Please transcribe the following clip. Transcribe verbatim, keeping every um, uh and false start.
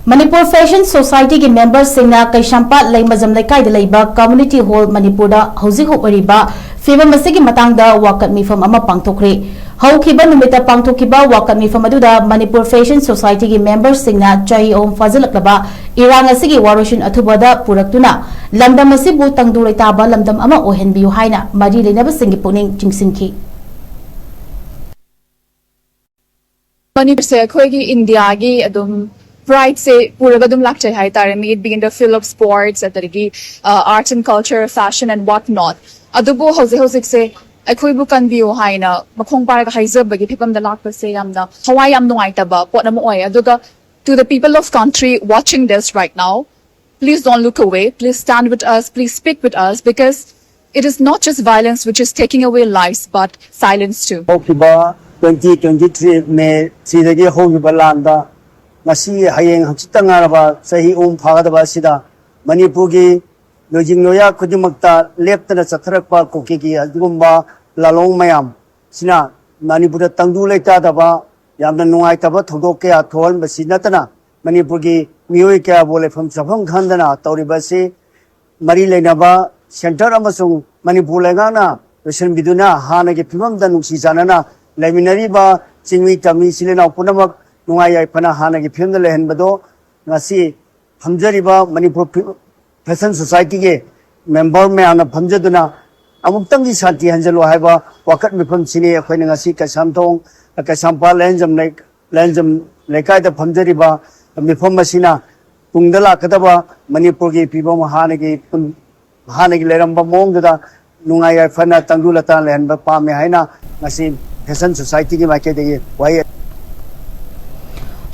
Manipur fashion ꯁꯣꯁꯥꯏꯇꯤꯒꯤ ꯃꯦꯝꯕꯔꯁꯤꯡꯅ ꯀꯩꯁꯥꯝꯄꯥꯠ ꯂꯩꯃꯖꯝ ꯂꯩꯀꯥꯏꯗ ꯂꯩꯕ community hall ꯃꯅꯤꯄꯨꯔꯗ ꯍꯧꯖꯤꯛ ꯍꯧꯖꯤꯛ ꯑꯣꯏꯔꯤꯕ ꯐꯤꯕꯝ ꯑꯁꯤꯒꯤ ꯃꯇꯥꯡꯗ ꯋꯥꯀꯠ ꯃꯤꯐꯝ ꯑꯃ ꯄꯥꯡꯊꯣꯛꯈ꯭ꯔꯦ꯫ ꯍꯧꯈꯤꯕ ꯅꯨꯃꯤꯠꯇ ꯄꯥꯡꯊꯣꯛꯈꯤꯕ ꯋꯥꯀꯠ ꯃꯤꯐꯝ ꯑꯗꯨꯗ ꯃꯅꯤꯄꯨꯔ ꯐꯦꯁꯟ ꯁꯣꯁꯥꯏꯇꯤꯒꯤ ꯃꯦꯝꯕꯔꯁꯤꯡꯅ ꯆꯍꯤ ꯑꯍꯨꯝ ꯐꯥꯖꯤꯜꯂꯛꯂꯕ ꯏꯔꯥꯡ ꯑꯁꯤꯒꯤ ꯋꯥꯔꯣꯏꯁꯤꯟ ꯑꯊꯨꯕꯗ ꯄꯨꯔꯛꯇꯨꯅ ꯂꯝꯗꯝ ꯑꯁꯤꯕꯨ ꯇꯪꯗꯨ ꯂꯩꯇꯥꯕ ꯂꯝꯗꯝ ꯑꯃ ꯑꯣꯏꯍꯟꯕꯤꯌꯨ ꯍꯥꯏꯅ ꯃꯔꯤ ꯂꯩꯅꯕꯁꯤꯡꯒꯤ ꯄꯨꯛꯅꯤꯡ ꯆꯤꯡꯁꯤꯟꯈꯤ꯫ ꯃꯅꯤꯄꯨꯔꯁꯦ ꯑꯩꯈꯣꯏꯒꯤ ꯏꯟꯗꯤꯌꯥꯒꯤ ꯑꯗꯨꯝ ꯄ꯭ꯔꯥꯏꯠꯁꯦ ꯄꯨꯔꯒ ꯑꯗꯨꯝ ꯂꯥꯛꯆꯩ ꯍꯥꯏꯇꯥꯔꯦ, may it be in the field of sports, ꯑꯗꯒꯤ arts and culture, fashion and what not. ꯑꯗꯨꯕꯨ ꯍꯧꯖꯤꯛ ꯍꯧꯖꯤꯛꯁꯦ ꯑꯩꯈꯣꯏꯕꯨ ꯀꯟꯕꯤꯌꯨ ꯍꯥꯏꯅ ꯃꯈꯣꯡ ꯄꯥꯏꯔꯒ ꯍꯥꯏꯖꯕꯒꯤ ꯐꯤꯕꯝꯗ ꯂꯥꯛꯄꯁꯦ ꯌꯥꯝꯅ ꯊꯋꯥꯏ ꯌꯥꯝ ꯅꯨꯡꯉꯥꯏꯇꯕ ꯄꯣꯠ ꯑꯃ ꯑꯣꯏ꯫ ꯑꯗꯨꯒ to the people of country watching this right now, please don't look away, please stand with us, please speak with us, because it is not just violence which is taking away lives but silence too. ꯍꯧꯈꯤꯕ twenty twenty three May three ꯗꯒꯤ ꯍꯧꯈꯤꯕ ꯂꯥꯟꯗ ꯉꯁꯤ ꯍꯌꯦꯡ ꯍꯪꯆꯤꯠꯇ ꯉꯥꯏꯔꯕ ꯆꯍꯤ ꯑꯍꯨꯝ ꯐꯥꯒꯗꯕ ꯑꯁꯤꯗ ꯃꯅꯤꯄꯨꯔꯒꯤ ꯂꯣꯏꯖꯤꯡ ꯂꯣꯌꯥ ꯈꯨꯗꯤꯡꯃꯛꯇ ꯂꯦꯞꯇꯅ ꯆꯠꯊꯔꯛꯄ ꯀꯨꯀꯤꯒꯤ ꯑꯗꯨꯒꯨꯝꯕ ꯂꯥꯂꯣꯡ ꯃꯌꯥꯝ ꯁꯤꯅ ꯃꯅꯤꯄꯨꯔꯗ ꯇꯪꯗꯨ ꯂꯩꯇꯥꯗꯕ ꯌꯥꯝꯅ ꯅꯨꯡꯉꯥꯏꯇꯕ ꯊꯧꯗꯣꯛ ꯀꯌꯥ ꯊꯣꯛꯍꯟꯕꯁꯤ ꯅꯠꯇꯅ ꯃꯅꯤꯄꯨꯔꯒꯤ ꯃꯤꯑꯣꯏ ꯀꯌꯥꯕꯨ ꯂꯩꯐꯝ ꯆꯥꯐꯝ ꯈꯪꯗꯅ ꯇꯧꯔꯤꯕ ꯑꯁꯤ ꯃꯔꯤ ꯂꯩꯅꯕ ꯁꯦꯟꯇꯔ ꯑꯃꯁꯨꯡ ꯃꯅꯤꯄꯨꯔ ꯂꯩꯉꯥꯛꯅ ꯂꯣꯏꯁꯤꯟꯕꯤꯗꯨꯅ ꯍꯥꯟꯅꯒꯤ ꯐꯤꯕꯝꯗ ꯅꯨꯡꯁꯤ ꯆꯥꯟꯅꯅ ꯂꯩꯃꯤꯟꯅꯔꯤꯕ ꯆꯤꯡꯃꯤ ꯇꯝꯃꯤ ꯏꯆꯤꯜ ꯏꯅꯥꯎ ꯄꯨꯝꯅꯃꯛ ꯅꯨꯡꯉꯥꯏ ꯌꯥꯏꯐꯅ ꯍꯥꯟꯅꯒꯤ ꯐꯤꯕꯝꯗ ꯂꯩꯍꯟꯕꯗꯣ ꯉꯁꯤ ꯐꯝꯖꯔꯤꯕ ꯃꯅꯤꯄꯨꯔ ꯐꯦꯁꯟ ꯁꯣꯁꯥꯏꯇꯤꯒꯤ ꯃꯦꯝꯕꯔ ꯃꯌꯥꯝꯅ ꯐꯝꯖꯗꯨꯅ ꯑꯃꯨꯛꯇꯪꯗꯤ ꯁꯥꯟꯇꯤ ꯍꯟꯖꯜꯂꯨ ꯍꯥꯏꯕ ꯋꯥꯀꯠ ꯃꯤꯐꯝꯁꯤꯅꯤ ꯑꯩꯈꯣꯏꯅ ꯉꯁꯤ ꯀꯩꯁꯥꯝꯊꯣꯡ ꯀꯩꯁꯥꯝꯄꯥꯠ ꯂꯥꯏꯔꯦꯟꯖꯝ ꯂꯩ- ꯂꯥꯏꯔꯦꯟꯖꯝ ꯂꯩꯀꯥꯏꯗ ꯐꯝꯖꯔꯤꯕ ꯃꯤꯐꯝ ꯑꯁꯤꯅ ꯇꯨꯡꯗ ꯂꯥꯛꯀꯗꯕ ꯃꯅꯤꯄꯨꯔꯒꯤ ꯐꯤꯕꯝ ꯍꯥꯟꯅꯒꯤ ꯄꯨꯟ- ꯍꯥꯟꯅꯒꯤ ꯂꯩꯔꯝꯕ ꯃꯑꯣꯡꯗꯨꯗ ꯅꯨꯡꯉꯥꯏ ꯌꯥꯏꯐꯅ ꯇꯪꯗꯨ ꯂꯩꯇꯥꯅ ꯂꯩꯍꯟꯕ ꯄꯥꯝꯃꯦ ꯍꯥꯏꯅ ꯉꯁꯤ ꯐꯦꯁꯟ ꯁꯣꯁꯥꯏꯇꯤꯒꯤ ꯃꯥꯏꯀꯩꯗꯒꯤ ꯋꯥꯍꯩ